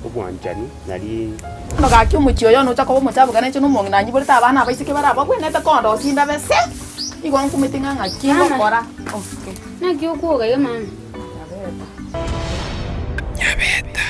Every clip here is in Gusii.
Obwanchani nari. Bono gaki omochie oyo nocha koba omochafu ekero inche nomong'ina anyiborete abana abaiseke bare abagwenerete kondosia indabe se, nigo nkumete ng'a ng'aki ngokora. Okay. Naki okwoga iga mama? Nyabeta.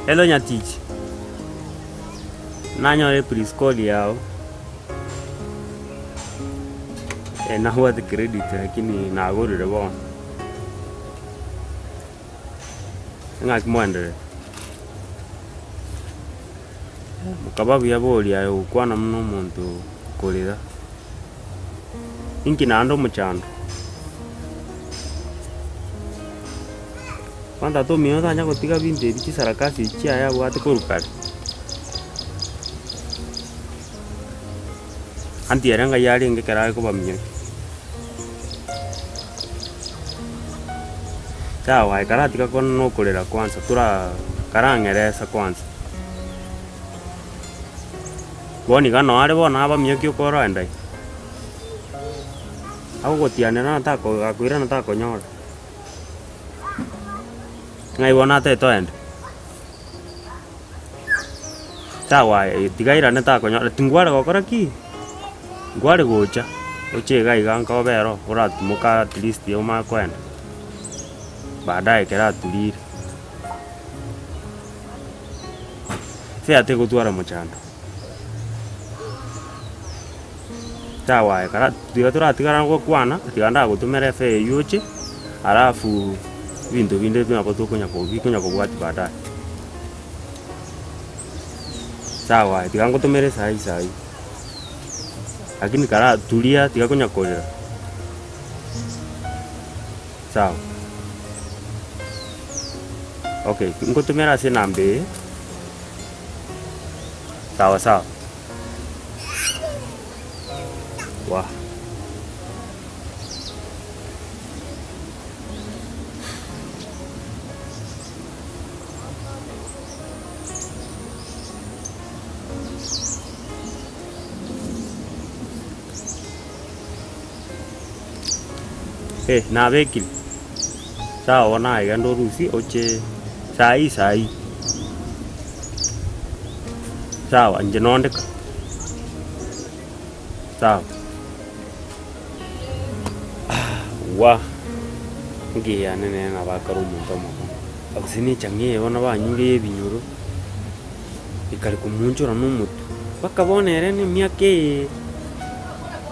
Hello Nyatichi, nanyore please call yao, eh nabwate credit lakini nagorire bono. Ng'aki moenderere? Mokaba buya bori aye ogokwana buna omonto okorera. Inki naende omochando? Bono tata omino tanya gotiga binto ebi chisarakasi echi chiaye abwate korwa kare. Anti ere ngai arenge ekero are kobaminyokia. Sawa aye karatiga kona na okorera kwanza tora karang'eresa kwanza. Bono iga noo are bono abaminyokia okoroenda iga. Agogotianera na tako gakoirana takonyora. Ng'ai bono atagete oende? Sawa aye tiga airane takonyora tingware gokora ki? Nkware gocha, oche iga iga nka obere oo, oratimoka at least omanye koenda, baadaye ekero aturire. Fare tegotwara mochando. Sawa aye kara tiga toratigara gokwana, tiga ndagotomera efare eywo oche, alafu ebinto binde nabo tokonya ko bikonya kobwatia baadaye. Sawa aye tiga ngotomere saii saii, lakini kara tulia tiga konya korera, sawa. Okay, ngotomere ase enamba eye, sawa sawa. Wah. Eh, nabekire, sawa bono aye genda orusie oche saii saii, sawa inche nondeka, sawa. Wah! Engiya yane nere nabo akare omonto omokong'u. Gose ne echang'a eye bono banyure ya ebinyoro, ekare komoonchora na omotwe, mpaka bono ere na emiaka eye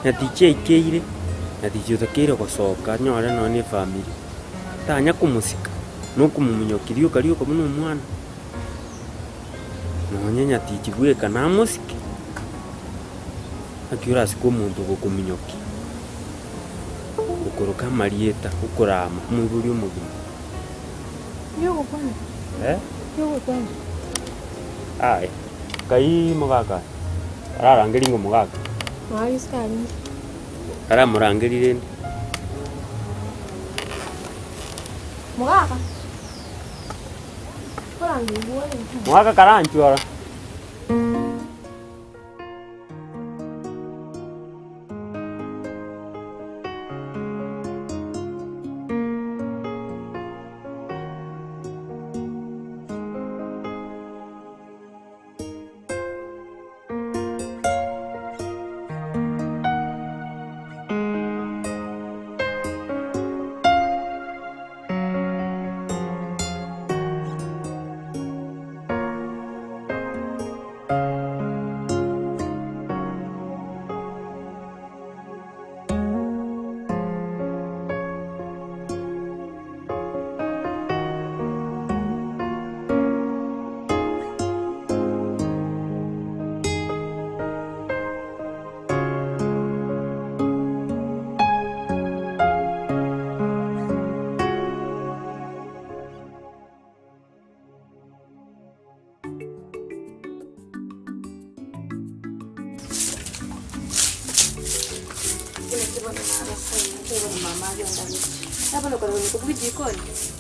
nyatichi aikeire, nyatichi otakeire gosoka anyore nonye na efamiri, tanya komosika, na okomomonyokia rioka rioka buna omwana, nonye nyatichi bweka namosike. Naki orasike omonto ogokominyokia, okoroka amarieta, okorama, omoibori omogima. Eh? Aye, kai mogaka ararangerie ng'a omogaka? Aramorangerie rende. Mogaka karanchwe ora.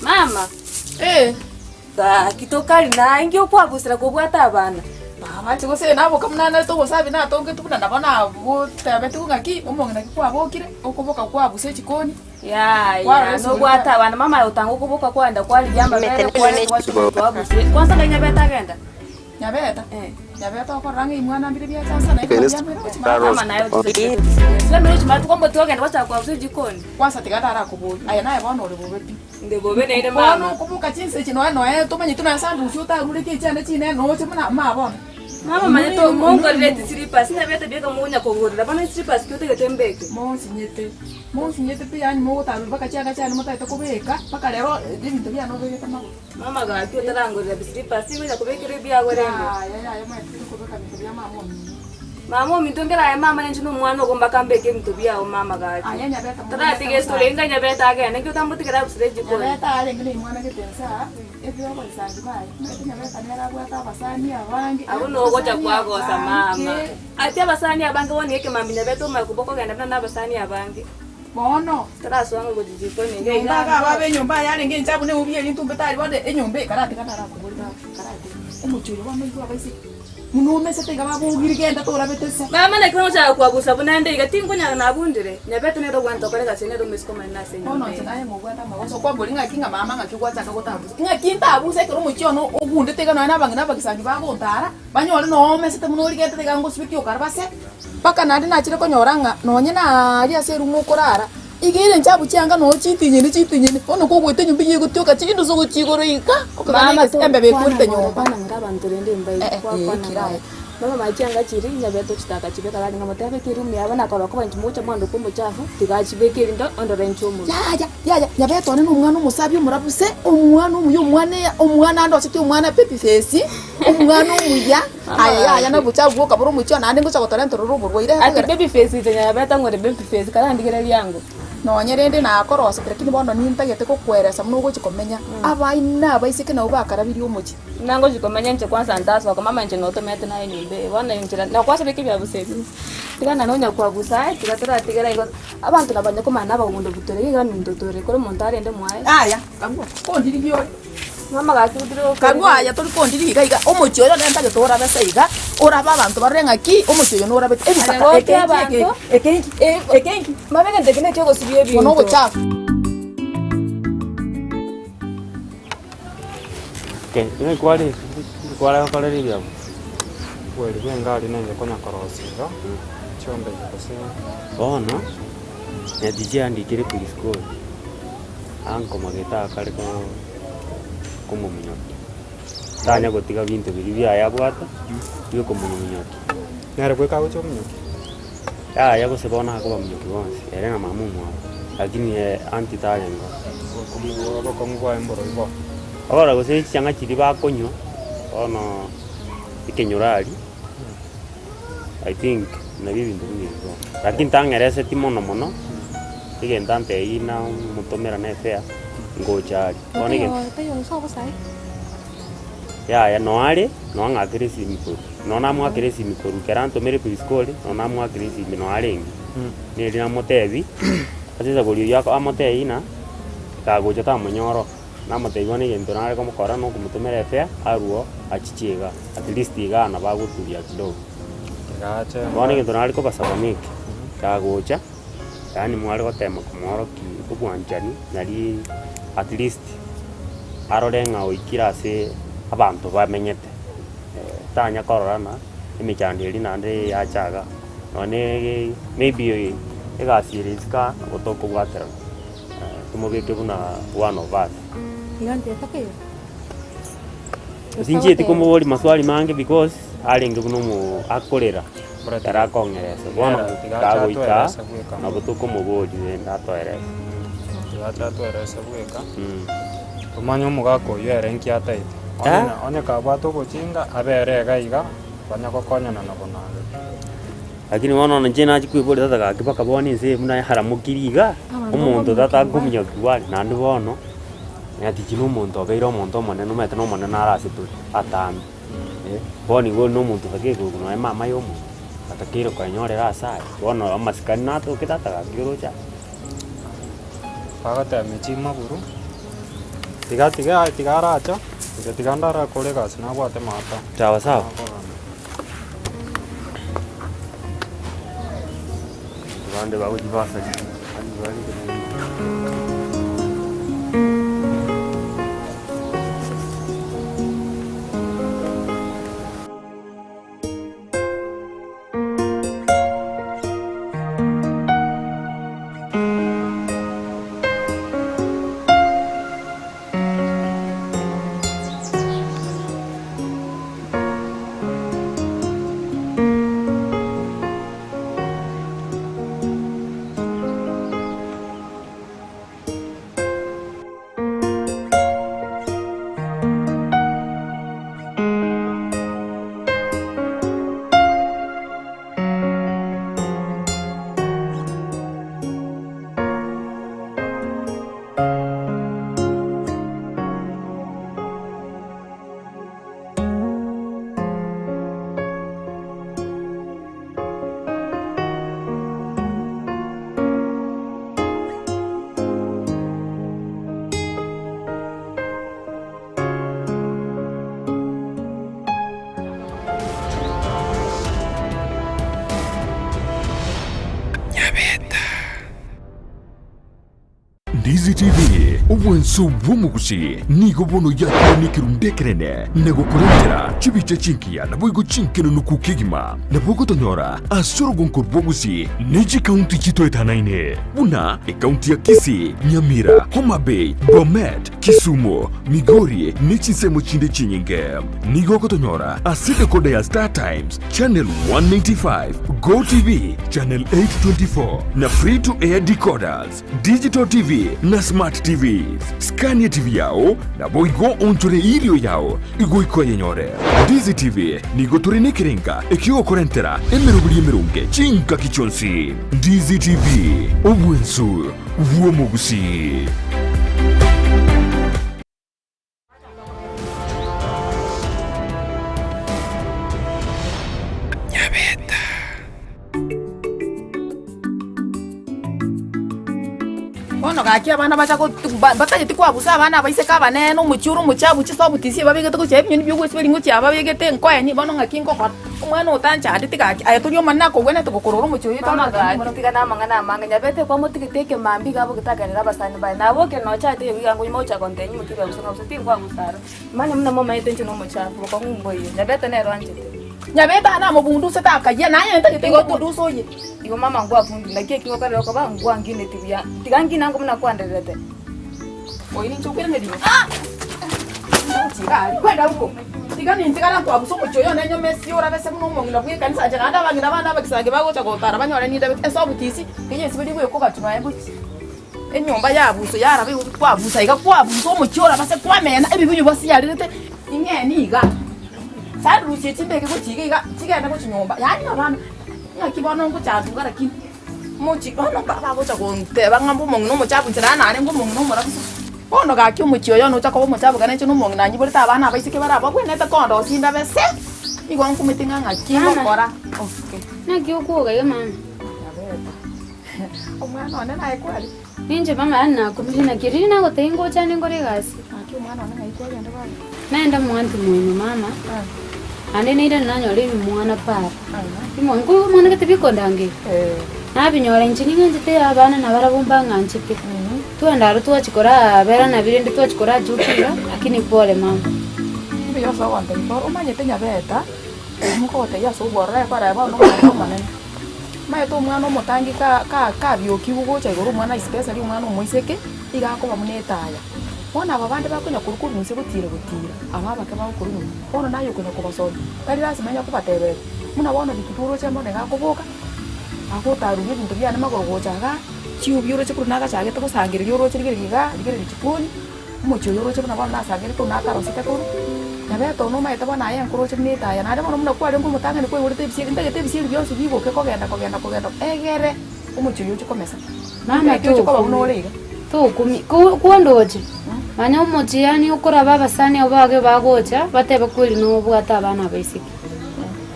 Mama, Eh, gaki tokari naye inki okwabusera kobwata abana? Mama inche gose naboka buna narete obosabi natongetwe buna nabo nabotebetiwe ng'aki omong'ina ki kwabokire, okoboka kwabusa echikoni. Yaya, Kwarora esuguri nobwate abana mama aye otanga okoboka kwagenda kwarigia amabere kwareta gwachia twabusire. Kwanza ngai nyabete agenda? Nyabeta, Eh. nyabeta okorora ng'a imwana mbire biacha sana Against biamera gochia Mama naye ochisaidie. Silamere ochi matu kwambo twagenda gwachaka kwabusa ejikoni. Kwanza tiga ndarakoboria, aye naye bono ore bobe pi. Inde bobe naende Bono mama. okoboka chinsa echi noe noe tomanyeti noe sandusi otarure ki chiane chinene noche buna ma bono. Mama manye to mongorere chislippers nyabete bieka mogonya kogorera bono eslippers ki otagete mbeke. Monsinyete, monsinyete pi yaani mogotarura mpaka chianga chiane motagete kobeka, mpaka rero ebinto biane obegete magoro. Mama gaki otarangorera bislippers tingonya kobekera ebiago rende. Yaya yaya omanyete tindi kobeka binto bia mama omino. Mama ominto nkere aye mama ninche na omwana ogo mpaka mbeke ebinto biago mama gaki. Aye nyabeta mono Taratiga estori enga nyabete agende nki otamotigera abusure ejikoni. Nyabeta arenge na imwana gete nsa, ebi'oboisangi baye, omanyete nyabeta nere abwate abasani abange, Abwo nogocha abasani kwagosa mama. abange. Ati abasani abange bono nigo ekemambia nyabete omanye koba okogenda buna na abasani abange. Bono. Tarasoa ng'a gochia jikoni iga Nyomba iga iga ababe enyomba aye arenge enchabu na eubi eria ntumbe tari bono enyomba eye karatiga narakoboria baba karatiga omochie oyo bono oigwe abaiseke buna omesete iga babogire genda torabete se. Mama naki ngochaka kwagusa buna inde iga tinkonyara nabundire, nyabete nere ogwancha gokora egasi nere omoiseke omonene ase Bono enyomba inche eye. naye ngobwate amagoso kwamboria ng'aki ng'a mama ng'aki gwachaka gotambusa ng'aki ntabuse ekero omochie one ogundete iga nonya na abang'ina abagisangi bagontara banyore noo omesete buna origete iga ngosibeti okarabase. Mpaka naende nachire konyora ng'a nonye naaria ase erumu okorara, iga ere enchabu chianga noo chitinyeni chitinyeni, bono kogoeta enyomba eyio egotioka chindusu gochia igoro iga, okogana Mama egesi embebe ekwerete tokwana nyomba. kwana ng'a abanto rende mbaigwe Eh, eh, kwakwana ekira aye. Mama mache chianga chiria nyabete ochitaka chibeka rari ng'a motebe eke eroom yabo nakorora koba inche mogocha mwandoka omochafu tiga achibeke erinde ondore inche omonto. Yaya, yaya, nyabete one na omwana omosabi omorabuse, omwana omuya, omwana eya, omwana andoseti omwana baby face, omwana omuya, Aye yaya nobochafu bwoka bore omochie one, naende ngocha gotorenterera oborwaire. Ati baby face inche nyabete ng'ore baby face karandigereria ango. Nonye rende nakorosete lakini bono nintagete gokweresa buna ogochi komenya. Abaina abaiseke nabwo bakarabirie omochie. Buna ngochi komenya inche kwanza ntasoka mama inche notomete naye enyomba eye bono inche nakwasabeka ebiabuso ebi tiga naende onya kwabusa aye tiga toratigera igo abanto nabanya komanya nabagondo butore iga minto tore kore omonto arende mwaye. Aya, karua, kondirigia ore. Mama gaki otire gokora Karua aya tori kondirigia iga iga, omochie oyo nere ntagete orabe ase iga, orabe abanto barore ng'aki omochie oyo norabete Aye ebisaka gokia eke inki abanto. eke eke inki eke inki Mama egento eke nekio ogosibia Bono ebinto. obochafu. Okay, ng'ai kware kware gokorera ebiabu? Bweri bw'engari nenge konya korosia iga, chiombe gose. Bono, nyatichi andikire police call. Ankomagete akare komominyokia, tanya gotiga binto biria biaye abwate, biokomominyokia. Nere bweka agocha ominyokia? Yaya gose bono akobaminyokia bonsi, ere na mama omwabo, lakini aunty tarengeo. Obokong'u obokong'u bwaye mborori bono. Okora gose chianga chiria bakonywa, bono ekenyoro aria, I think. Nabio ebinto buna ebio bono. Lakini tang'ereseti mono mono, egento antebie namotomera na efare, ngocha aria. Bono egento. Yaya noe are, noe ang'akere esimi korwa, noe namoakera esimi korwa ekero antomere please call, noe namoakera esimi noe arenge. Neri namotebi, ase esaburi oywo ako amotebi ng'a, kagocha tamonyora oo, namotebi bono egento nare komokora na okomotomera efare, arwe oo achiche igaa, at least igaa nabo agoturia kidogo. Tiga ache Bono egento nare kobasaba neke, kagocha, yaani mware gotema komoorokia obwanchani nari at least. Arore ng'a oikire ase abanto bamenyete, tanya korora ng'a emechando eria naende yacha igaa, nonye maybe egasi ere isiko aa nabo tokobwaterana, tomobeke buna one of us. Gose inchieti komoboria maswali mange because arenge buna omo akorera ekero akong'eresa, bono Tiga kagoika aa atoerese bweka. nabo tokomoboria rende atoerese. Tiga ache atoerese bweka, tomanye omogaka oyio ere nki ataete. Onye na- onye kabwate obochinga, abere iga iga, banya gokonyana na bonare. Lakini bono inche nachia koiboria tata gaki mpaka bono ense eye buna yaramokirie igaa, omonto tata akominyokiwa are, naende bono, nyatichi na omonto obeire omonto omonene omanyete na omonene are ase tore, atambe, eh. Bono igo na omonto otakeire korokwa nonye mama ya omonto, atakeire koenyorera ase aye, bono amasikani natoke tata gaki oroche aa. Bagoteba mechie maguru, tiga tiga tiga aracha, inche tiga ndarakore egasi nabwate maata. Sawa sawa. Abande bagochia basaria. Ndizi TV, obwanso bw'omogusi, nigo bono yakire nekerundu ekenene na gokorentera chibicha chingiya naboigo chinkenenuku kegima. Nabo ogotonyora ase orogonko rw'obogusi ne chikaunti chitoetanaine buna ekaunti ya Kisii, Nyamira, Homa Bay, Bomet, Kisumu, Migori ne chinsemo chinde chinyinge. Nigo ogotonyora ase decoder ya Star Times, Channel 195, Go TV, Channel 824 na Free to Air decoders, Digital TV na Smart TVs. Skania TV yao naboigo onchore irio yao igoika oyenyore. Ndizi TV nigo tore nekerenga ekiogokorentera emeroberi emeronge chingaki chionsi. Ndizi TV, obwensu bw'omogusii. Bono gaki abana bacha gotu ba batageti koabusa abana abaiseke abanene omochie ore omochabu chisobuti ase babegete gochia ebinyoni biogoesiberia ngochia babegete nkoeni bono ng'aki ngokora. Omwana otanchandeti gaki, aye tori omonene akogwenerete gokorora omochie oyo Mama tororete gaki tiga namang'ana amange, nyabete kwamotigete ekemambia iga abogete akerera abasani baye. Nabokia nochate ebiga ango nyuma ocha gontebia nyimokie ebiabuso ng'a gose tinkwabusa aro. Manya buna momanyete inche nomochafu, bokong'u mboiyo. Nyabete nere oanchete. Nyabete aa namobundusete akayia, naye ntagete Igo to- ngobundusa oye. Igo mama ngwafundi, naki eki ngokorera okoba ngwangineti buya. Tiga ngine ango buna kwandererete. Oyo ninche okoiraneria ah! Tiga aria, kwenda huko. Tiga nintigara nkwabusa omochie oyo one nyome ase orabese buna omong'ina bw'ekanisa inche naende abang'ina bande abagisangi bagocha gotara banyore nindabete ase obotisi, kenya esibe rigoika ogachwa nonya gochia. Enyomba yabuso yaraba igo kwabusa iga kwabusa omochie orabase kwamena ebibuyu basiarerete ing'eni iga. Sandurusie chimbeke gochia iga iga chigende gochia nyomba yaani abana. Ng'aki bono ngochanduga lakini mochi bono bagocha gonteba ng'a mbe omong'ina omochafu inche naye narenge omong'ina omorabu sana. Bono gaki omochie oyo one ocha koba omochafu ekero inche na omong'ina anyiborete abana abaiseke bare ababwenerete kondosia indabe se, nigo nkumete ng'a ng'aki ngokora. Okay. Naki okwoga iga mama? Nyabeta, omwana one naye kwari? Ninche mama yaani nakumire naki riria nagotebia ngochane nkore egasi. Gaki omwana one ng'ai kwagenda baba? Naenda mwanti moino mama, naende nairana nanyora ebimwana para. Bimo nkoigwa omwana gete bikondangeria. Nabinyora inche ning'anchete abana nabarabwo mbang'anchete. Twagenda aro twachia korabera nabi rende twachia korachuka iga, lakini pole mama. Mbuya ase ogontebia pole, omanyete nyabeta, nkogotebia ase obwororo ekore bono omwana omonene. Omanyete omwana omotangi ka- ka- kabiokigwe gocha igoro omwana especially omwana omoiseke, iga akoba buna etaya. Bono aba bande bakonya korwa korwa inse gotiira gotiira, aba abake bagokorwa nyuma, bono naye okonya kobasoria, tari lasima onya kobatebereria, buna bono bitutu oroche bono iga akoboka, agotaruria ebinto biane magoro gocha igaa, chiubi oroche korwa nagachagete gosangereria oroche rigereria igaa, rigereria chikoni, omochie oyo oroche buna bono nasangereria korwa nakarosete korwa, nyabete one omanyete bono aye nkoroche buna etaya, naende bono buna kwarenge omotang'ani kwaigorete ebisieri, ntagete ebisieri bionsi bigoke kogenda kogenda kogenda egere omochie oyo oche komesa. Mama Ntagete oche koba buna ore iga. Tokumi, ko kondoche, manya omochie yaani okoraba abasani abwo bage bagocha, batebe kweri nobwate abana abaiseke.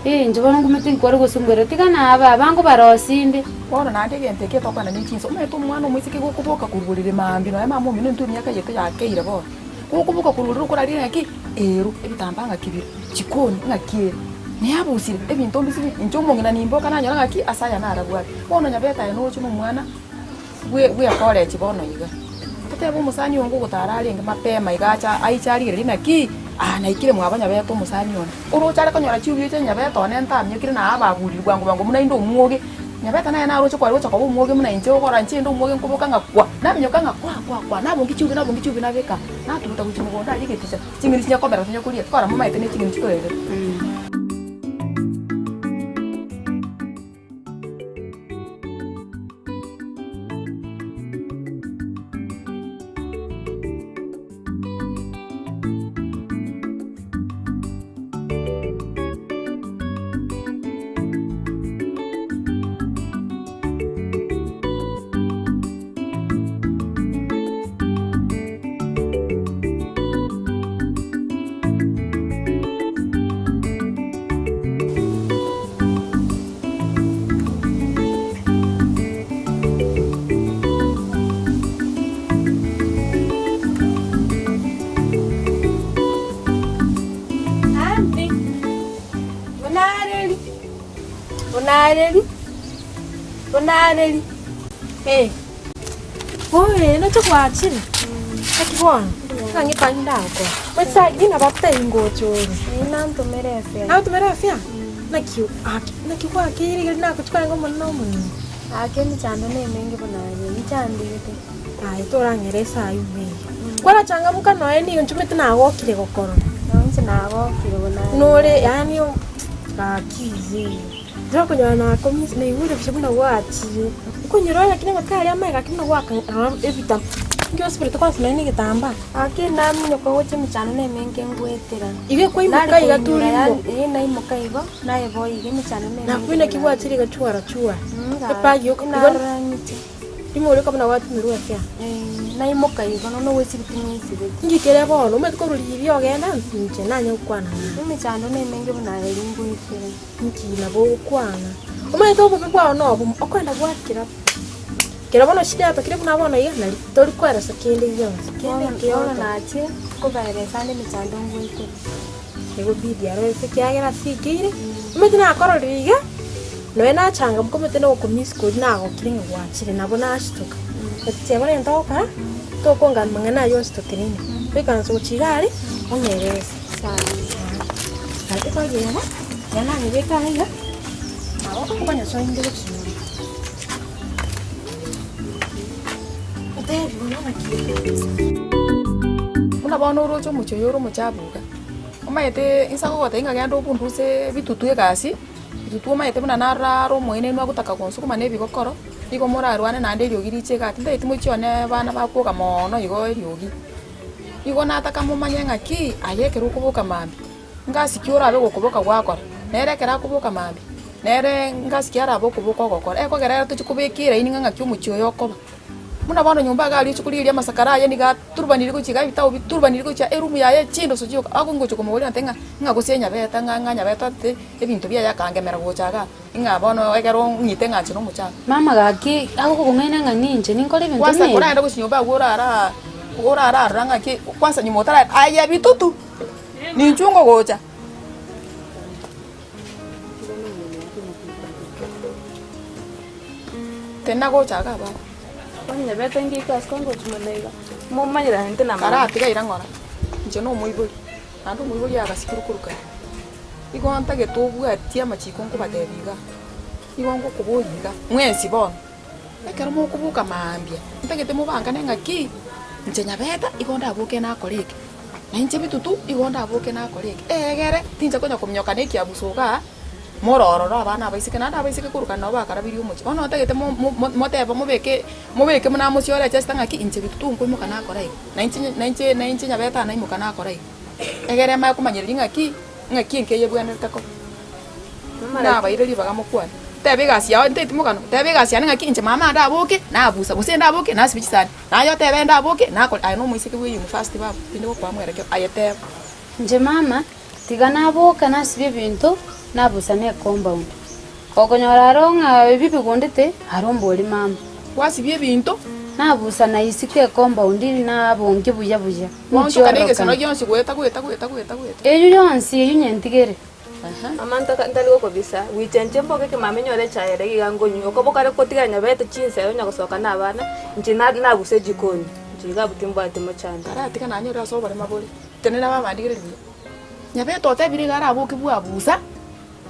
Eh inche bono ngumete nkware gosumbera tiga naba abango barosinde. Bono naende egento eke tokogenda ne chinsa, omanyete omwana omoiseke gokoboka korwa borere mambia nonya mama omino intwe emiaka yaito yakeire bono, gokoboka korwa borere okoraria ng'aki, ero ebitambaa ng'aki bire, chikoni ng'aki ere, neabusire, ebinto mbisibi, inche omong'ina nimboka nanyora ng'aki ase aya narabwate. Bono nyabete aye noroche na omwana bwe bwekorechi bono iga. Totebe omosani oyo ngogotara arenge mapema iga acha aiche arigererie naki, aa naikire mwabo nyabete omosani one. Oroche are konyora chiubi chia nyabete one ntamiokire na ababuriri bwango bwango buna inde omwoge. Nyabete naye naroche kware gocha koba omwoge buna inche okora inche inde omwoge nkoboka ng'a kwa, naminyoka ng'a kwa kwa kwa, nabongi chiubi nabongi chiubi nabeka aa, natuguta gochia mogondo aria egeticha, ching'eni chinya komera tonya koria, tikora momaete ne ching'eni chitorerete. Aunty, bonareri, bonareri, bonareri, eh. Bobe noche gwachire, naki bono, ng'a ng'etangi ndagokora. Mwesagi nabatebi ngocha ore. Ee, nantomere efea. Nagotomera efea? Naki aki naki gwakeire iga nagochia kwarenge omonene omonene. Ake emechando nemenge buna aye, nchandegete. Aye torang'ere esaa yume iga. Kwarachangamoka nonya nigo nchomete nagokire gokorora. Nonye inche nagokire buna aye. Nore yaani gaki inche. Tokonyora nakomisi naigure buya buna gwachire. Okonyora lakini amatuko aria amaye gaki buna gwakarora ebitabu. Inki osiberete kwansa nonya na egetambaa? Gaki naminyoka gocha emechando na emenge ngwetera. Igo kwaimoka iga turimo. Ee naimoka igo, naye bo iga emechando na emenge. Nakwo naki gwachire iga chwara chwara. Ebag yoka igo Narora ng'iche. Rimo oria okaba nagwatumirwe efea. Ee naimoka igo nonya ogwesibeti ng'esibeti. Inki kere bono omanyete korwa riria ogenda inche nanye gokwana naye. Emechando na emenge buna aye ringwetera. Inki nabo ogokwana? Omanyete obobe bwao nobomo, okoenda gwakira pi. Kero bono shida yatokire buna bono iga, nari tori koeresa kende gionsi, kende Bono nkeiyo bono otoka. nachire, nkobaeresa ande emechando ngwetera. Nigo bidi arorete ekiagera ase ikeire, omanyete nakororire iga, nonya nachangamoka omanyete nogokomiss koria nagokire ng'a gwachire, nabo nashtuka. But teba rende togokora, tokongana mang'ana aywo onsi totenene, toikaranse gochia iga aria, ong'erese. Sawa. Gaki kogenda, ekero nanyebeka aiga, nabo okonyosoa inde gochia nyomba. Otebi bono naki. Buna bono oroche omochie oyo ore omochafu iga, omanyete inse agogotebia ng'a genda obunduse bitutu egasi, bitutu omanyete buna narora are omoenenu agotaka gonsukuma na ebigokoro, nigo morarwane naende eriogi riche iga ati ntagete mochie one abana bakwoga moono igo eriogi. Igo nataka momanye ng'aki, aye ekero okoboka mambia, ngasi ki orabe gokoboka gwakora? Nere ekero akoboka mambia. Nere ngasikia arabe okoboko ogokora, ekogera ere tochia kobeka eraini ng'a ng'aki omochie oyo okoba. Buna bono nyomba iga aria ochia korigereria amasakara aye nigo aturubanire gochia iga ebitabu biturubanire gochia eroom yaye chindoso chioka, ago ngochia komogorera nte ng'a ng'a gose nyabeta ng'a ng'a nyabeta ate ebinto biaye akangemera gocha igaa, ng'a bono ekero ng'ite ng'a inche na omochanga. Mama gaki, agokong'aina ng'a ninche ninkore ebinto Kwanza buna ebi. koragenda gochia nyomba agwo orara orararora ng'aki kwanza nyuma otara aye bitutu, ninchwe ngogocha. Tena gocha iga baba. Onyebete ngeika ase kongochi mono iga, momanyerane na mama. Karatiga ira ng'ora, inche na omoibori, naende omoibori agasikire korwa kare. Igo ntagete obwatie amachiko nkobatebia iga, igo ngokoboria iga, mwensi bono, ekero mokoboka maambia, ntagete mobangane ng'aki, inche nyabeta igo ndaboke nakore eke, na inche bitutu igo ndaboke nakore eke, egere tincha konya kominyoka na ekiabuso igaa. More ororo abana abaiseke, naende abaiseke korwa kare nabo bakarabirie omochie. Bono otagete mo- mo- mo- motebe mobeke mobeke buna mosiore echesta ng'aki inche bitutu nkoimoka nakora iga, na inche na inche na inche nyabete naimoka nakora iga. Egere emanye komanyereria ng'aki, ng'aki enka eye ebwenerete koba. Nabaire ribaga mokwane, teba egasi yao ntaeti mogano, teba egasi yane ng'aki inche mama ndaboke, nabusa, gose ndaboke nasibia chisani, naye otebe ndaboke nakore, aye na omoiseke bwa eyunifasiti baba, tindi gokoa mwerekeo, aye teba. Inche mama, Tiga naboka nasibie ebinto, nabusa ne compound. Okonyora aro ng'a ebi bigundete, aro mbori mama. Gwasibia ebinto. Nabusa na isiko ecompound nabonge buya buya. Gwaonchoka na egesona gionsi goeta goeta goeta goeta goeta. Eyio yonsi eyio nyentigere. Mama ntaka ntari gokobisa, goicha inche mboke ekemama enyore echae ere iga nkonywa, okoboka are kotigara nyabete chinsa ere onya gosoka na abana, inche na nabusa ejikoni, inche iga abwo timbwati mochando. Karatiga nanyore ase oborema bore. Tenena babandigererie buya. Nyabete otebire iga araboke bwabusa,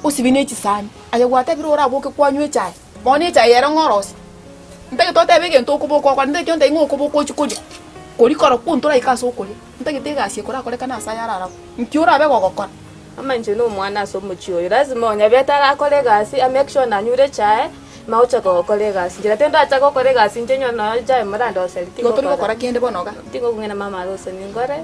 osibie ne chisani. Aye gwatebire oraboke kwanywa echae, bono echae ere ng'o orosie? Ntagete otebe egento okoboka okore, ntagete ontebie ng'a okoboka ochie koria, koria korokwo ntoraika ase okoria. Ntagete egasi ekorakorekane ase aya ararabwo. Nki orabe gogokora? Mama inche na omwana ase omochie oyo, lazima onyabete arakore egasi a make sure nanyure echae, magochaka gokora egasi. Inche tari ndachake gokora egasi inche nyore nonya echae morandoseri Igo tori tingokora. gokora kende bono iga. Tingokong'ina mama arosani nkore.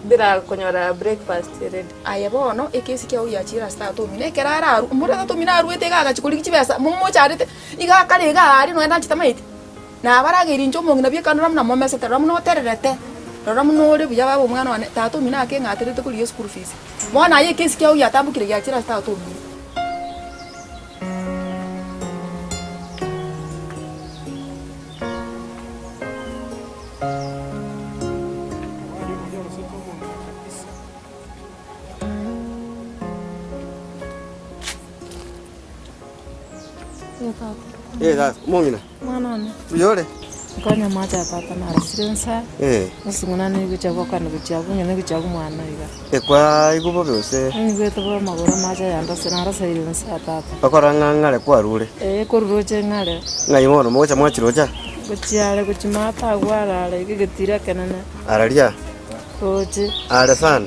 Bila konyora breakfast ready. Aye bono ekesi kiao giachire ase tata omino, ekero ararue, mboro tata omino aruete iga agachia korigia chibesa, momocharete, iga akare iga aria nonya ndanchete amaeti. Nabarageire inche omong'ina bieka rora buna momesete, rora buna otererete, rora buna ore buya baba omwana one, tata omino akeng'aterete korigia eschool fees. Bono aye ekesi kiao giatambokire giachire ase tata omino. Eh, tata, omong'ina, Mwana one, mbuya ore? nkonya amache a tata narosire nsa, Eh, osung'unane gochia gokana gochia abwo ng'ina gochia abwo mwana iga. ekwaigwa bobe gose Ninyigwete bobe amagoro amache aya ndose naroseire nsa a tata. okora ng'a ng'are kwarure? Eh, korwa roche ng'are. Ng'ai bono mogocha mwachirocha? Gochia are gochia maate agwo arare iga egetiro ekenene. Araria? Roche. Are sana?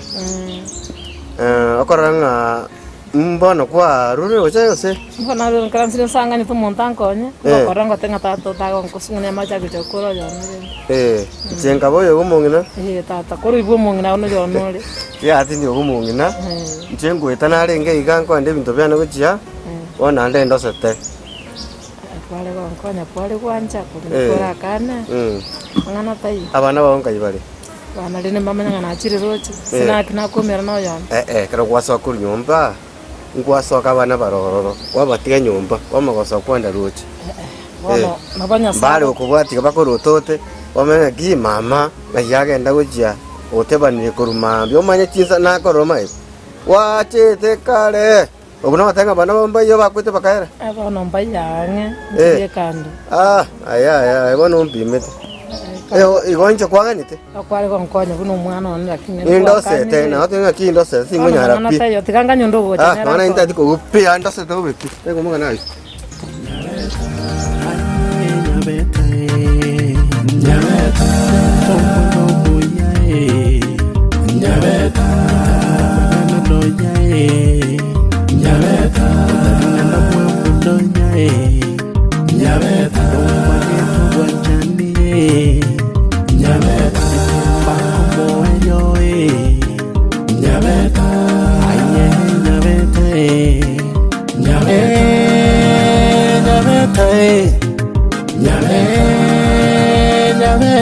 Okorora ng'a mbono kwarure roche gose? Bono narure nkaransire nsang'anete omonto ankonye, ngokorora ngote ng'a tata otagonkosung'ana amache agocha gokora oyono rende. Inche nkaba oyo bw'omong'ina. Ee tata, korwa oibwe omong'ina bono oyono ore. Kiagera tindi obw'omong'ina, inche ngoeta narenge iga nkoenda ebinto biane gochia, bono naende ndosete. Kware gonkonya, kware gwancha, korende korakane, mang'ana taiyo. Abana bao nkai bare? Abana rende mbamanye ng'a nachire roche, ase naki nakoumera na oyonde. Ee, ekero gwasoka korwa nyomba, nkwasoka abana bare ororo, kwabatiga nyomba, kwamanya gosoka kwenda roche. Bono nabo Nyasae Mbare gokobwatia bakorotote, bamanye ng'aki mama ng'ai agenda gochia otebanire korwa mambia, omanye chinsa nakorora omanyete, gwachete kare. Obwo nogoteba ng'a abana bao mbaiyo bakwete bakaera? Bono mbaiyo ang'e, nchirie kando. Ah, aya aya aya bono ompimete. Eh, igo inche kwaganete? Okware gonkonya buna omwana one lakini Nindosete, nagoteba ng'a ki ndosete tingonyara pi. Taiyo tiga nganye onde ogocha Ah, nere nonya akonye. intati kogwa pi, ah ndosete bobe pi. Tari komogana ayio.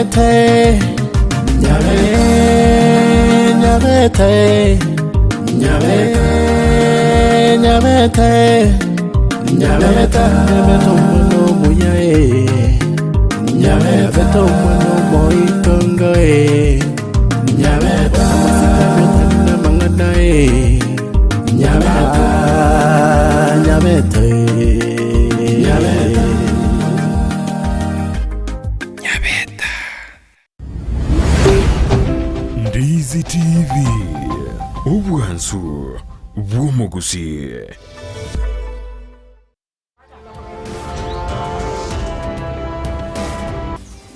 Nyabete, Nyabete, Nyabete, Nyabete, Nyabete, Nyabete, Nyabete omwana omuya eh. Nyabete omwana omoitongo eh. Nyabete amasikani otari na amang'ana eh. Nyabete, Nyabete, Nyabete. Ndizi TV, obwansu bw'omogusii.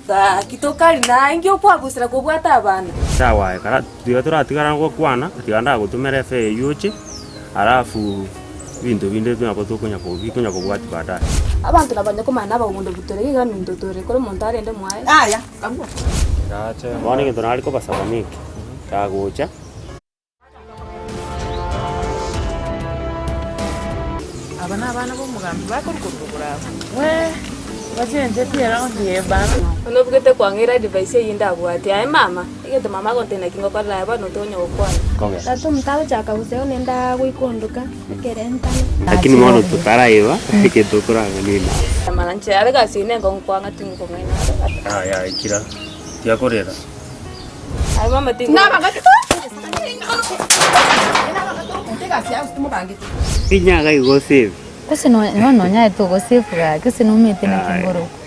Gaki tokari naye inki okwabusera kobwata abana? Sawa aye kara tiga toratigara gokwana, tiga ndagotomera efare eywo oche, alafu ebinto binde nabo tokonya ko bikonya kobwatia baadaye. Abanto nabanya komanya nabagondo butore iga minto tore kore omonto arende mwaye. Aya, agwo. Gache Bono egento nare kobasaba neke, kagocha. Aba nabana b'omogambi bakorokwa rogoro abwo. Bono obugete kwang'eira advice eyio ndabwate. Aye mama, egento mama agontebia naki ngokorera aye bono tonya gokwana. Tata omonto agochaka gose one ndagoika ondoka ekere ntane. Lakini bono totaraiba egento okorang'ania ime. Mana inche are egasi eye nenkong'u kwang'a tingokong'aina aro. Yaya ikira, tiga korera. Aye mama tingo. Inyaga igo osave. Gose nonya nonyaete ogosave gaki gose nomanyete naki ngorokwa.